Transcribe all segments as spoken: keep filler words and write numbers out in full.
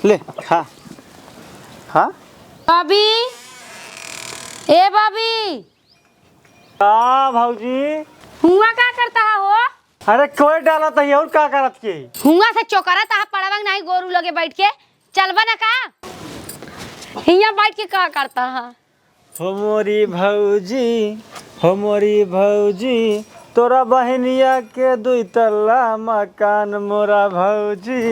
ले, खा। खा। बॉबी, ए बॉबी। का भौजी? हुआँ का करत हा हो? अरे कोई डालत ही और का करत के? हुआँ से चोकरत हा पड़वा के नाहीं गोरू लगे बैठ के। चलबा ना का? हियाँ बैठ के का करत हा? हो मोरी भौजी, हो मोरी भौजी, तोरा बहिनिया के दुई तल्ला मकान मोरा भौजी।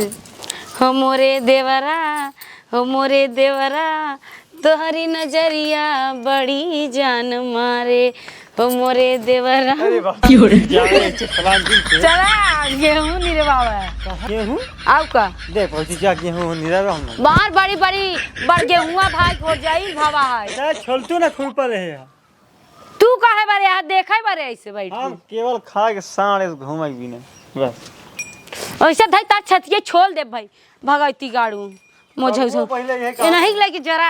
हो मोरे देवरा, हो मोरे देवरा, तोहरी नजरिया बड़ी जान मारे, हो मोरे देवरा। अरे बाप रे, जाओ, एक चलान दिन से। चला, गेहूं निरवावे। गेहूं? आउ का? देख भौजी, जा गेहूं निरवा हम। बाहर बड़ी बड़ी बड़ गेहुआ भाई हो जाई, भावा है। अरे छोलतू ना खुरपा रहे हैं। तू काहे बारे यहाँ देखे बारे ऐसे बैठ हम के? केवल खा के साँढ़ ऐसे घूमे भी नहीं, बस। ऐसे धई तार छतिये छोल दे भाई, भगैती गाड़ू, मोझे तब वो उझे। पहले ये ए, नहीं कहा लेके जरा,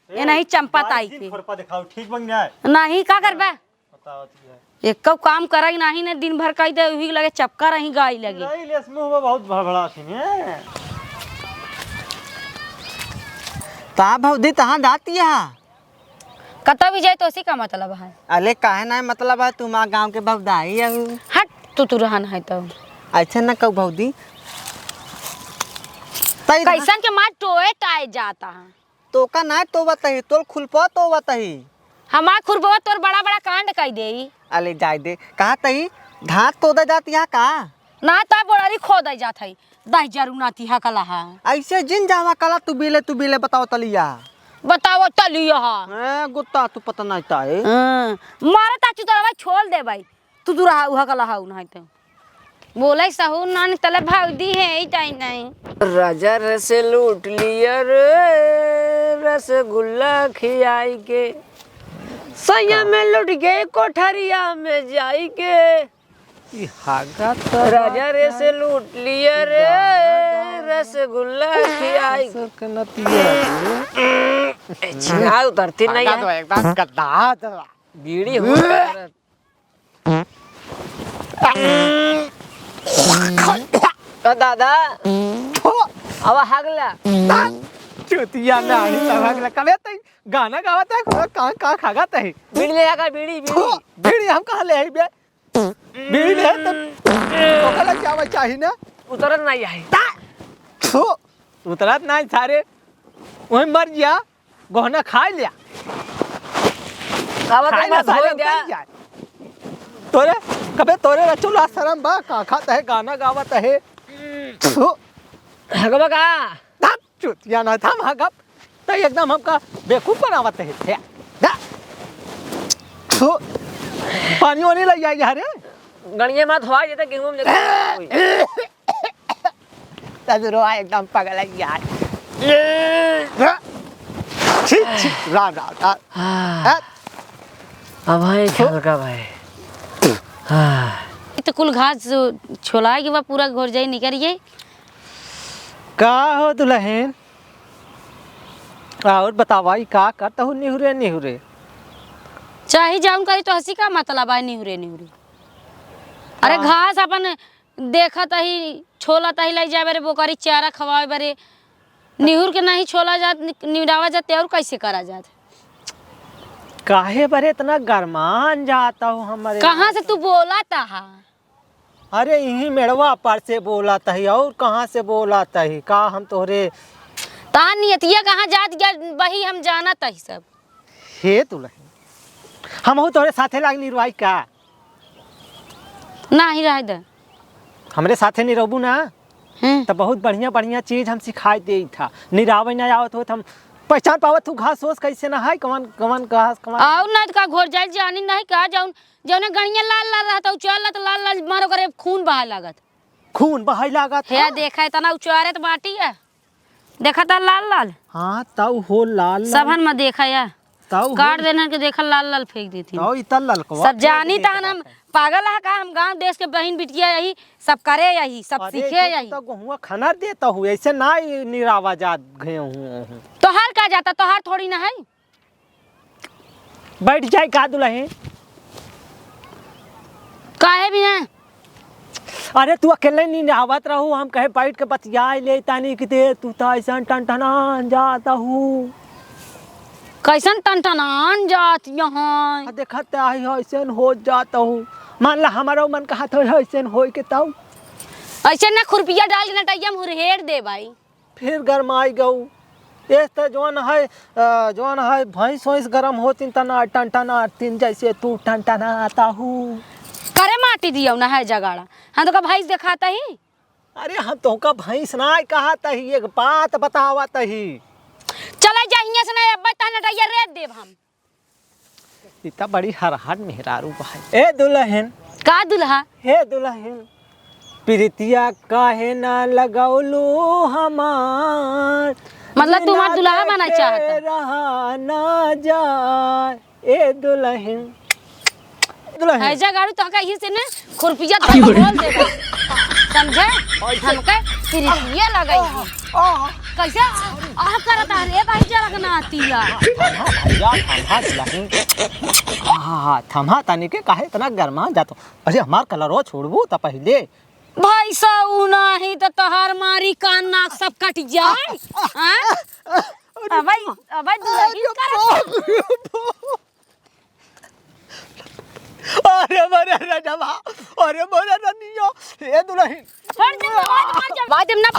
ए, ए, नहीं चंपा बाईस ताई दिन के। खुरपा दिखाओ, ठीक बन जाए। नहीं, का करबे? बताओ तो यार। एको काम करई नाही ने, दिन भर कही दे, उही लगे चपका रही गाई लगे। नहीं, लेस मुंह में बहुत भड़बड़ा थी ने। ता भौजी, तहाँ जाती है? कतौ भी जाए तो उसी का मतलब है। अले काहे ना मतलब है, तू माँ गाँव के भौजाई है। हट, तू, तू रहन है तो। ऐसे ना कहू भौजी। तई कैसन के मार टोए टाए जाता है। तोका ना तोबत ही, तोर खुरपवा तोबत ही। हमार खुरपवा तोर बड़ा बड़ा कांड कई देई। अले जाए दे, कहा तही धान तोदे जाती है का? ना तो बोड़री खोदे जात है, दह जरू नाती हा कला हा। ऐसे जिन जावा कला तू बिले, तू बिले बताओ तलिया। बताओ तलिया हा। ए, गुत्ता तू पता नहीं ता है। हाँ, मारे ता चुतरवा छोल दे भाई। तू दूर रहा, उहा कला हाउ नहीं तो। बोले सहू नानी तले भौजी है, ई टाइम नहीं। राजा रस लूट लिया रे, रसगुल्ला खियाई के। सैया में लुट गए कोठरिया में जाई के। ई हागा तो राजा रे से लूट लिया रे, गाना गावा। रसगुल्ला खियाई। सर के नतिया रे। ए, छिया उतरती नहीं है। एकदम गद्दा दवा। बीड़ी हो। ओ दादा, अब हगला। चुतिया में आनी तब हगला। कबे तई गाना गावत है, कहाँ, कहाँ खागत है? बीड़ी ले आकर, बीड़ी, बीड़ी। थू, बीड़ी हम कहाँ ले आई बे? बीड़ी ले तो ओकरा लग जावे चाही ना। उतरत नहीं है। थू, उतरत नहीं सारे। वही मर गया। गहना खाए लिया। अब खाए तो ना, मत साले धोई उतर द्या। जाए। तोरे, कबे तोरे रचुला शरम बा, का खात है, गाना गावत है। थू। हगबा का? धम, चुतिया ना, धम हगब। तो एकदम हमका बेवकूफ बनावत है। थे, धा। थू। पानी वानी लग जाए यार। गणिये मत हुआ, ये तो गेहूं में देखो। ससुरवा एकदम पगल है यार। छी, छी, राम, राम, राम। हाँ। हैं? अब है तो हल्का भाई। हाँ। ये तो कुल घास जो छोलाए के बा, पूरा घोर जाई निकल गई। का हो दुल्हन? और बतावा, ई का करत हो निहुरे, निहुरे? चाहे जाऊन करी तो हंसी का मतलब आए निहुरे, निहुरे? अरे हाँ। घास अपन देखत ही, छोलत ही, लई जाए बरे बोकरी चारा खवावे बरे। निहुर के नहीं छोला जात, नि-, निहुरावा जात, ते और कैसे करा जात? काहे बरे इतना गरमान जात हो हमरे कहाँ से तू बोलत हा? अरे यही मेड़वा पर से बोलत ही, और कहाँ से बोलत ही? का हम तोहरे ता नियतिया कहाँ जात गया बही, हम जानत ही सब। हे दुल्हन, हमहू तोहरे साथे लाग निरुआई का? नाही, रह दे। हमरे साथे निरहबू ना, हम्म। त बहुत बढ़िया बढ़िया चीज हम सिखाई देई था। निरावे ना आवत होत हम पहचान पावत हूँ घास ओस कैसे ना है, कवन, कवन घास, कवन। आउ ना त का घोर जाइल जानी नहीं का, जौन, जौने गणिया लाल लाल रहत, उचारला त लाल लाल मारो करे खून बहाए लागत। खून बहाए लागत, हे हाँ। देखा इतना उचारे त बाटी है। देखा ता लाल लाल। हाँ, तउ हो लाल लाल। सबहन में देखा या। तउ हो। काट देना के देखा लाल लाल फेंक देती। तउ इतना ललकवा सब फेंक जानी देत तहन हम बाटे। पागल है का? हम गांव देश के बहिन बिटिया यही सब करे यही, सब अरे, सीखे तो यही। तो गहुआ खाना देता हूँ, ऐसे ना ही निरावा जात गए हूँ। तोहार का जाता, तोहार थोड़ी ना है। बैठ जाए का दुल्हन? काहे भी ना? अरे तू अकेले नीन आवत रहू, हम कहे बैठ के बतियाइ लेई तनी कि दे, तू त अइसन टनटनान जात हू। कइसन टनटनान जात यहाँ? आ देखत त आही हो, अइसन हो जात हू। मान ला हमरो मन कहत हो अइसन होइ के तउ। अइसे ना खुरपिया डाल के नटइया में हुरहेड़ दे भाई। फिर गरमाइ गऊ। एस त जौन है, अ, जौन है भैंस वैंस गरम होतिन त ना टनटनातिन जैसे तू टनटनात हू। करे माटी दियो ना है जगाड़ा। हम तोका भैंस देखात ही। अरे हम तोका भैंस नाहीं कहत ही, एक बात बतावत ही। चला जा हियां से ना, अब्बे तहन नटइया रेत देब हम। ई त बड़ी हरहर मेहरारू बा है। ए दुलहिन। का दुलहा? हे दुलहिन, प्रीतिया काहे ना लगौलू हमार? मतलब तू हमार बिना दुलहा बना देखे चाहत? रहा ना जाए। ए दुलहिन, दुलहिन। है जगाड़ू तो कहीं से ने खुरपिया धर के बोल देबे। समझे? ऐसे हमके प्रीतिया लगई है। आह। कैसे? आह करता रे भाई, जरा के ना आती है। थामा भैया, थामा दुलहिन। हाँ, हाँ, हाँ, थामा तनी के काहे इतना गरमा जातो? अरे हमार कलरवा छोड़बू त पहिले। भाई साहू नाही त तोहार मारी कान नाक सब कट जाए। हाँ? अबे, अबे दुलहिन अरे करत बाप रे बाप। अरे मोरे रजवा, अरे मोरे रनिया, ए दुलहिन। छोड़ दे, मर जा, मर जा। बाद में ना,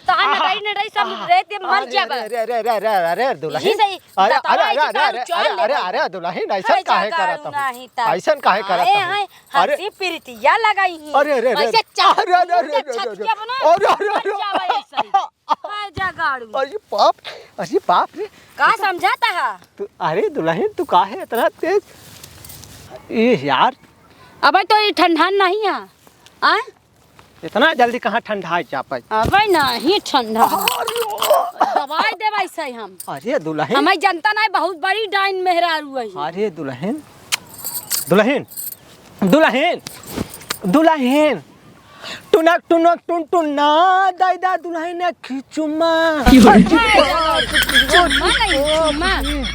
तहां नटाई, नटाई सब रेत में मर अरे, जाबा। अरे, अरे, अरे, अरे, अरे, दुलहिन। यही सही, अरे, बतावा, अरे, ऐसे अरे, काम अरे, चल अरे, ले अरे, भाई। अरे, दुलहिन, ऐसन अरे, काहे जगाड़ू करत हूँ? नहीं ता। ऐसन काहे करत आए हूँ? हैं, अरे। हंसी प्रीतिया लगाई ही। अरे, अरे, अरे, ऐसे अरे, अरे, अरे, अरे, अरे, छत अरे, के बना, अरे, अरे, मर अरे, जाबा अरे। ऐसे ही। हाय जगाड़ू। अरे बाप, अरे बाप रे। का समझाता है? तू, अरे दुलहिन, तू काहे इतना तेज? ए यार। अबे तो ये ठंडा नहीं है। आ? इतना जल्दी कहाँ ठंडा जा पाई? अबे नहीं ठंडा। दबाई देबे ऐसे ही हम। अरे दुलहिन। हमें जनता नहीं, बहुत बड़ी डाइन मेहरारू है। अरे दुलहिन, दुलहिन, दुलहिन, दुलहिन। टुनक टुनक टुन टुन ना, दाई दा दुलहिन एक चुम्मा। की हो रही? चुम्मा नहीं, चुम्मा।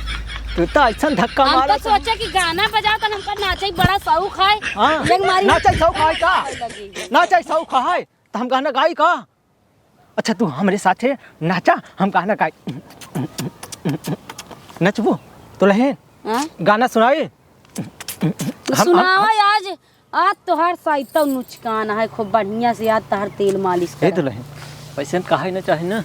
तू तो ऐसा धक्का हम मारा तो था। सोचे कि गाना बजाओ तो हमका नाचे बड़ा शौक है। हाँ, लेकिन मारी नाचे शौक है का? लगी। नाचे शौक है तो हम गाना गाई का? अच्छा तू हमरे साथे नाचा, हम गाना गाई। नचबू दुलहिन? हाँ? गाना सुनाई। तो हम, सुनावा हम, आज। आज तोहार साइतव नुचकान है, खूब बढ़िया से आज तोहार तेल मालिश ए करा। दुलहिन, वैसे हम काहे न चाहे ना।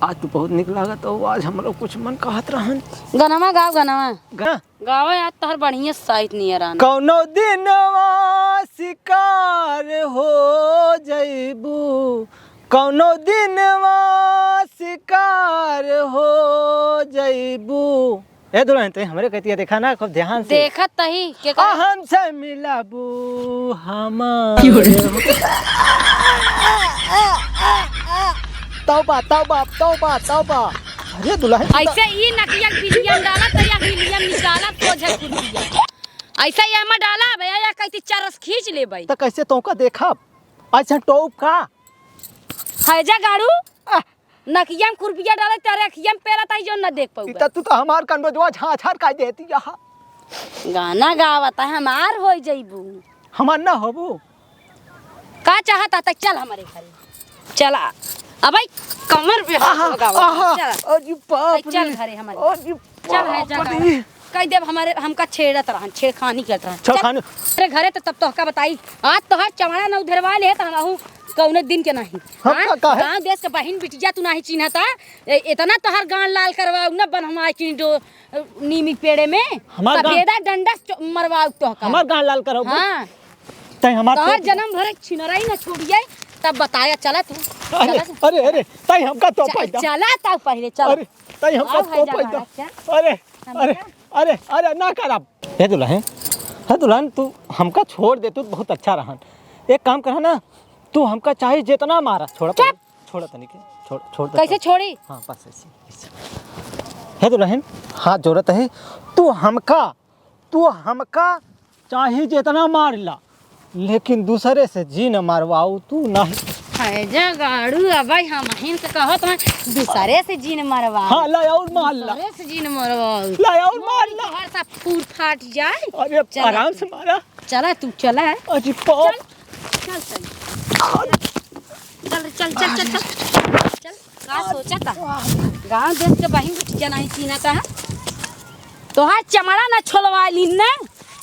आज तू बहुत निक लागत हो, आज हमरो कुछ मन कहत रहन। गनवा गाओ, गनवा। गा-, गाओ यार, तोहार बढ़िया साइत नियर आना। कौनो दिनवा शिकार हो जइबू, कौनो दिनवा शिकार हो जइबू। ए दुलहिन, तई हमरे कतिया देखा ना, खूब ध्यान से। देखत तही, के आ, करे? हमसे मिलाबू हमार। की हो रही? तौबा, तौबा, तौबा, तौबा। अरे दुलहिन, ऐसे ई नकिया के बिलियम डाला, तो या बिलियम निकाला, सोझे कुर्सिया। ऐसे ये मत डाला, भैया, या कैसे चरस खींच ले भाई। तो कैसे तोका देखब? ऐसे टोप का? है जा गाड़ू? आ, नकिया में खुरपिया डाले, तेरे अखिया में पेला ताई जो न देख पाऊबा। इता तू तो हमार कनबजवा झांझर का देती यहाँ। गाना गावत है, हमार होई जइबू। हमार ना होबू। का चाहता त चल हमरे घरे। चला। अबे कमर पे हाथ आहा, लगावा। आहा, चल। अरे बाप रे। चल घरे हमारे। अरे चल है बाप जगह। रे। कह देब हमारे, हमका छेड़त रहन, छेड़खानी करत रहन। छेड़खानी। चल। तेरे घरे तो तब तोहका बताई। आज तोहार चमड़ा न उधरवा ले त हमहू कौनो दिन के नहीं। हम हाँ? का, का है? गाँव देश के बहिन बिटिया तू नहीं चिन्हता। ए-, इतना तोहार गान लाल करवाऊ न बनहमा चिन्ह दो, नीमी पेड़े में। हमार गान सफेदा डंडा च-, मरवाऊ तोहका। हमार गान लाल करवाऊ। हाँ। तई हमार तोहार तोप जन्म भरे छिनराई न छोड़िए, तब बताया, चला तू, अरे, चला तू। अरे, अरे, तई हमका तो च-, पैदा। चला तब पहले, चला। अरे, तई हमका आओ, तो है जा पैदा। महाराज, चल। अरे, हम अरे, क्या? अरे, अरे, ना करब। हे दुलहिन, हे दुलहिन, तू हमका छोड़ दे, तू बहुत अच्छा रहन। एक काम करा ना, तू हमका चाहे जितना मारा, छोड़ा चुप। तनी, छोड़ा तनी के, छोड़, छोड़ दे कैसे तनी। छोड़ी? हाँ, बस ऐसे, ऐसे। हे दुलहिन, हाथ जोड़त है, तू हमका तू हमका चाहे जितना मार ला, लेकिन दूसरे से जिन मरवाऊ तू नहीं। है जा गाड़ू, अबे हमहिन से कहत हैं, दूसरे से जिन मरवाऊ। हाँ, ला और मार ला। दूसरे से जिन मरवाऊ। ला और मार ला। तोहर सब फूट फाट जाए। अरे, चला आराम तू। से मारा। चला तू, चला। अरे, बाप। चल। चल, चल। चल, चल, चल, चल, चल। चल, का सोचता? गाँव देश के बहिन बिटिया नहीं चिन्हता है। तोहार चमड़ा ना छोलवा लीन ना।